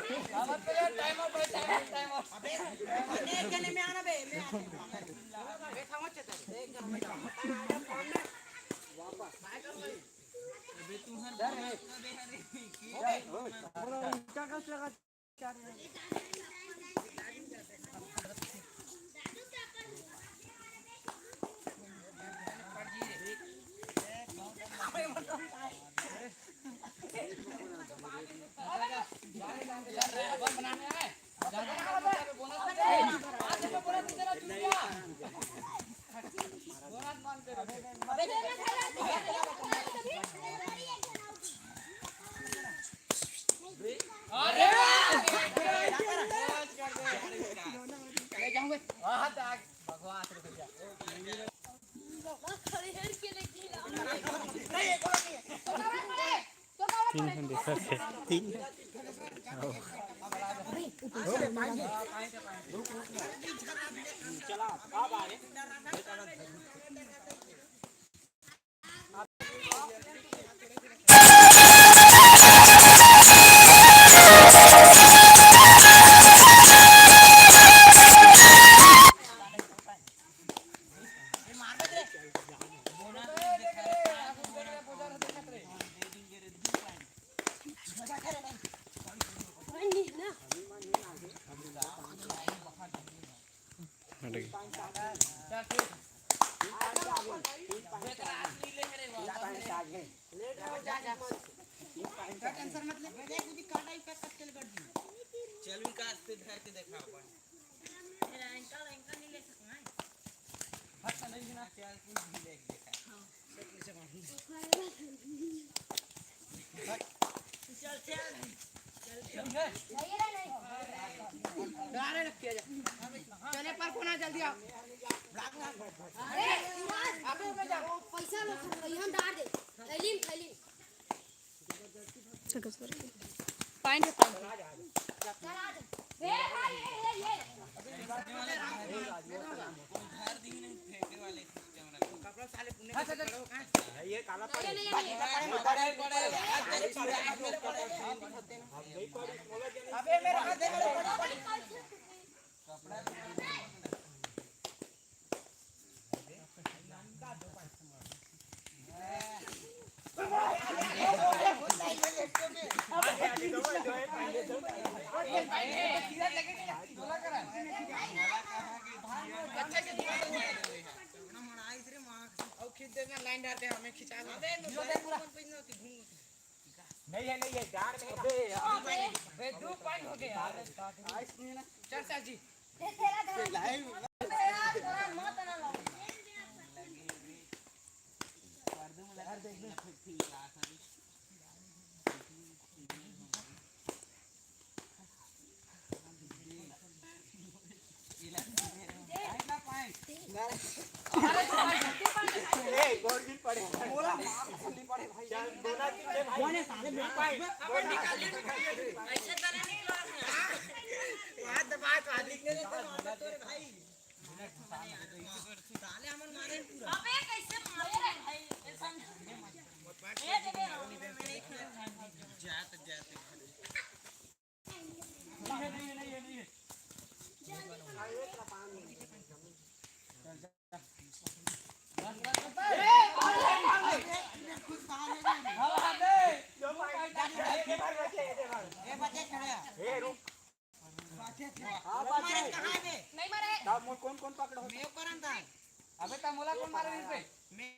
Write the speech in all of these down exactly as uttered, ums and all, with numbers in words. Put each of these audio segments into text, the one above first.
अबे, एक जने में आना बे, मैं आते हैं। बे, थामो चेतन। तीन ठन दिखत हे। तीन। चल विकास, ते धर के देखा अपन। मेरा एंकल, एंकल नहीं ले सकूं, हैं? हट, नहीं ना। चल, कुछ भी ले देखा। चल, चल। चले पर कोना जल्दी आओ। अरे, आप लोग जा। पैसा लो, हम डाल दे। थैली में, थैली में। पाइन रे, पाइन। लाइन डालते हैं, हमें खिंचा दो। नहीं है, नहीं है, जान में। अबे यार। बे, दो पॉइंट हो गए यार। चल सर जी। नहीं मारे। तब मोर कौन कौन पकड़ो? मैं करन था। अबे तब मोला कौन मारे रे? मैं।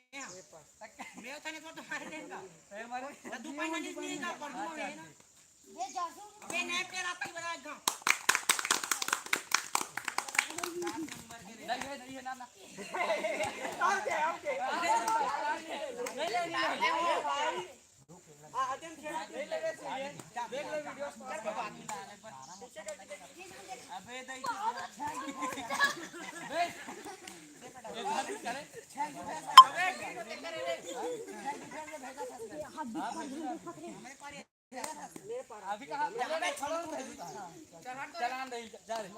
मैं थाने तो मारे देगा। ए मारे। तो दो पॉइंट नहीं का पर दो है ना। अबे नहीं, तेरा आपकी बड़ा गांव। नहीं, नहीं, नहीं, ना, ना। ओके, ओके। नहीं, नहीं, नहीं, नहीं। अभी कहाँ? चलान दे, जा रे।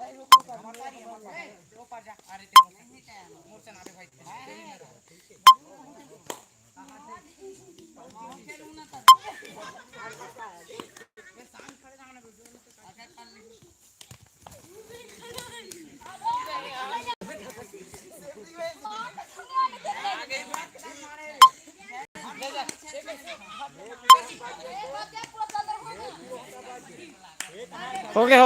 हो गया।